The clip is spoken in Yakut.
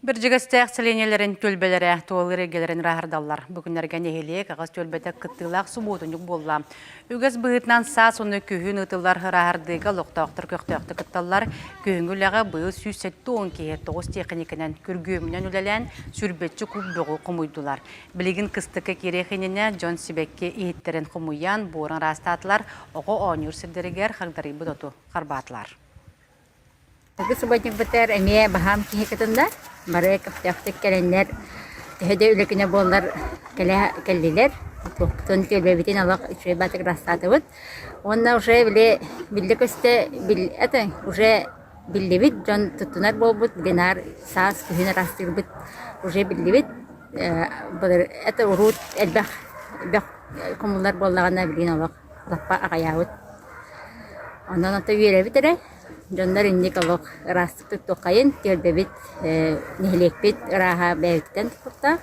Бэрдьигэстээх сэлиэнньэлэрин түөлбэлэрэ туолар эйгэлэрин ырааһырдаллар. Бу күннэргэ нэһилиэк аҕыс түөлбэтэ кыттыылаах субуотунньук буолла. Үгэс быһыытынан саас уонна күһүн ыытыллар ырааһырдыыга олохтоохтор көхтөөхтүк кытталлар. Күһүҥҥү үлэҕэ быйыл 170 киһи 9 тиэхиньикэнэн күргүөмүнэн үлэлээн, сүүрбэччэ куб бөҕү хомуйдулар. Билигин кыстыкка киириэх иннинэ дьон сибэкки иһиттэрин хомуйан, буорун ыраастаатылар, оҕо оонньуур сирдэригэр хагдарыйбыт оту харбаатылар. Аныгы субботникпытыгар эмиэ баһаам киһи кытынна. Бары көхтөөхтүк кэлэннэр, төһө да үлэ күнэ буоллар кэлэ кэллилэр. Туохпутун түөлбэбитин олох үчүгэй баатык ыраастаатыбыт. Уонна уже били биллэ-көстө бил это уже биллибит дьон туттунар буолбут, бинар саас күһүн ыраастыырбыт уже биллибит. Былыр это уруут элбэх бөх хомуллар буоллаҕына билигин олох лаппа аҕайаабыт. Онон ото үөрэбит эрэ. Дьоннор инник олох ыраастык туттуоххайын, түөлбэбит, нэһилиэкпит ырааһа бэйэбититтэн тутулуктаах.